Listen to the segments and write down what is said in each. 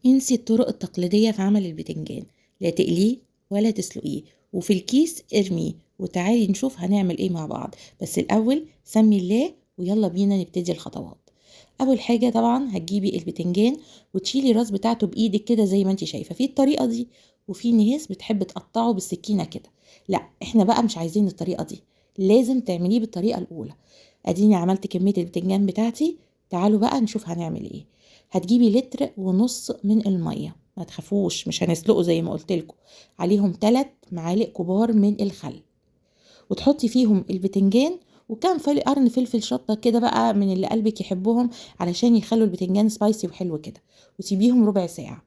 انسي الطرق التقليدية في عمل البتنجان، لا تقليه ولا تسلقيه، وفي الكيس ارميه. وتعالي نشوف هنعمل ايه مع بعض. بس الاول سمي الله ويلا بينا نبتدي الخطوات. اول حاجة طبعا هتجيبي البتنجان وتشيلي الراس بتاعته بايدك كده زي ما انت شايفة في الطريقة دي، وفي ناس بتحب تقطعه بالسكينة كده. لا احنا بقى مش عايزين الطريقة دي، لازم تعمليه بالطريقة الاولى. اديني عملت كمية البتنجان بتاعتي. تعالوا بقى نشوف هنعمل ايه. هتجيبي 1.5 لتر من المية، ما تخافوش مش هنسلقه زي ما قلت لكم. عليهم 3 معالق كبار من الخل، وتحطي فيهم البتنجان وكام قرن فلفل شطة كده بقى من اللي قلبك يحبهم، علشان يخلوا البتنجان سبايسي وحلو كده. وسيبيهم ربع ساعة.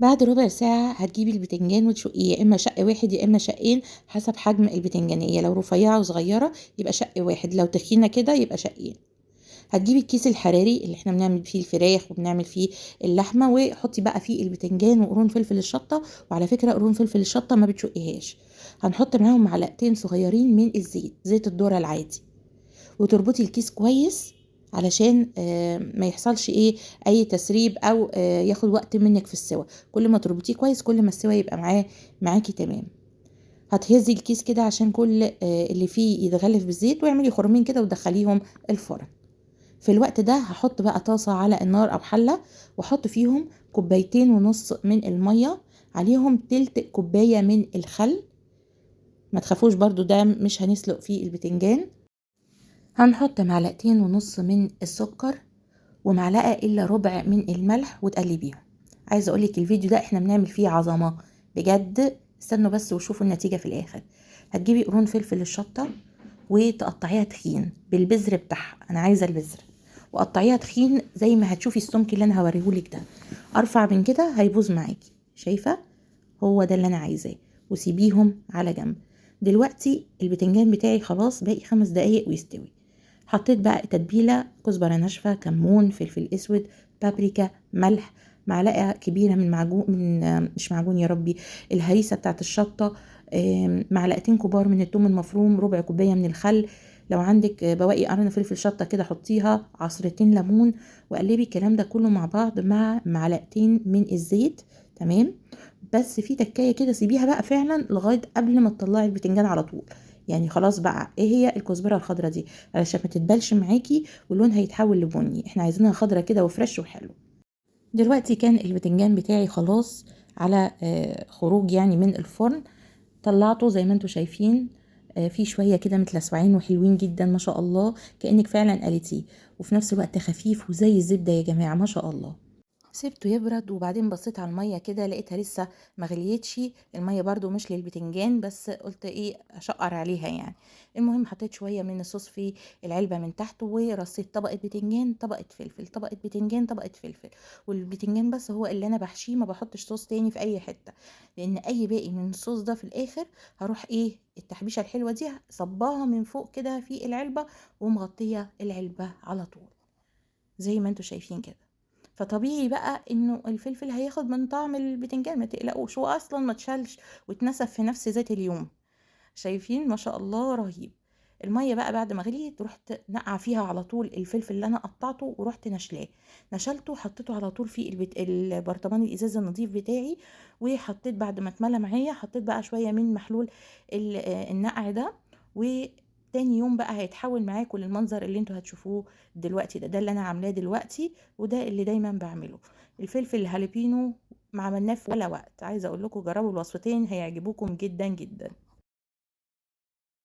بعد ربع ساعة هتجيبي البتنجان وتشقيه، يا إما شق واحد يا إما شقين حسب حجم البتنجانية. لو رفيعة وصغيرة يبقى شق واحد، لو تخينة كده يبقى شقين. هتجيبي الكيس الحراري اللي احنا بنعمل فيه الفراخ وبنعمل فيه اللحمة، وحطي بقى فيه البتنجان وقرون فلفل الشطة. وعلى فكرة قرون فلفل الشطة ما بتشقيهاش. هنحط معاهم معلقتين صغيرين من الزيت، زيت الذرة العادي، وتربطي الكيس كويس علشان ما يحصلش اي تسريب او ياخد وقت منك في السوا. كل ما تربطيه كويس كل ما السوا يبقى معاكي تمام. هتهزي الكيس كده عشان كل اللي فيه يتغلف بالزيت، واعملي خرمين كده ودخليهم الفرن. في الوقت ده هحط بقى طاسة على النار او حلة، واحط فيهم 2.5 كوباية من المية، عليهم تلت كوباية من الخل. ما تخافوش برضو ده مش هنسلق فيه البتنجان. هنحط 2.5 معلقة من السكر ومعلقة الا ربع من الملح وتقلبيهم. عايزة اقولك الفيديو ده احنا بنعمل فيه عظمة بجد، استنوا بس وشوفوا النتيجة في الاخر. هتجيبي قرون فلفل الشطة وتقطعيها تخين بالبذر بتاعها، انا عايزة البذر، وقطعيها تخين زي ما هتشوفي السمك اللي انا هوريهولك ده. ارفع من كده هيبوظ معاكي، شايفة؟ هو ده اللي انا عايزاه. وسيبيهم على جنب. دلوقتي البتنجان بتاعي خلاص باقي 5 دقايق ويستوي. حطيت بقى تتبيلة، كزبرة ناشفة، كمون، فلفل اسود، بابريكا، ملح، معلقة كبيرة من معجون، من مش معجون يا ربي، الهريسة بتاعت الشطة، معلقتين كبار من الثوم المفروم، ربع كوباية من الخل. لو عندك بواقي قرن فلفل شطة كده حطيها، عصرتين ليمون، وقلبي الكلام ده كله مع بعض مع معلقتين من الزيت. تمام. بس في تكاية كده سيبيها بقى فعلا لغاية قبل ما تطلعي البتنجان على طول، يعني خلاص بقى. ايه هي الكزبرة الخضرة دي؟ علشان ما تتبلش معاكي واللون هيتحول لبني، احنا عايزينها خضرة كده وفريش وحلو. دلوقتي كان البتنجان بتاعي خلاص على خروج من الفرن. طلعته زي ما انتم شايفين، في شوية كده متلسعين وحلوين جدا ما شاء الله، كأنك فعلا قليتيه، وفي نفس الوقت خفيف وزي الزبدة يا جماعة ما شاء الله. سيبته يبرد، وبعدين بصيت على المية كده لقيتها لسه ما غليتش. المية برضو مش للبتنجان، بس قلت ايه اشقر عليها يعني. المهم حطيت شوية من الصوص في العلبة من تحت، ورصيت طبقة بتنجان، طبقة فلفل، طبقة بتنجان، طبقة فلفل. والبتنجان بس هو اللي انا بحشيه، ما بحطش صوص تاني في اي حتة، لان اي باقي من الصوص ده في الاخر هروح ايه التحبيشة الحلوة دي صباها من فوق كده في العلبة، ومغطية العلبة على طول زي ما انتوا شايفين كده. فطبيعي بقى انه الفلفل هياخد من طعم البتنجان، ما تقلقوش، هو اصلا ما اتشالش واتنسف في نفس ذات اليوم. شايفين ما شاء الله رهيب. الميه بقى بعد ما غليت رحت نقع فيها على طول الفلفل اللي انا قطعته، ورحت نشلاه، نشلته حطيته على طول في البرطمان الازاز النظيف بتاعي. وحطيت بعد ما اتملى معايا حطيت بقى شويه من محلول النقع ده. وتاني يوم بقى هيتحول معاكم للمنظر اللي انتوا هتشوفوه دلوقتي ده، ده اللي انا عاملاه دلوقتي، وده اللي دايما بعمله. الفلفل الهالبينو ما عملناه في ولا وقت، عايزه اقول لكم جربوا الوصفتين هيعجبوكم جدا جدا.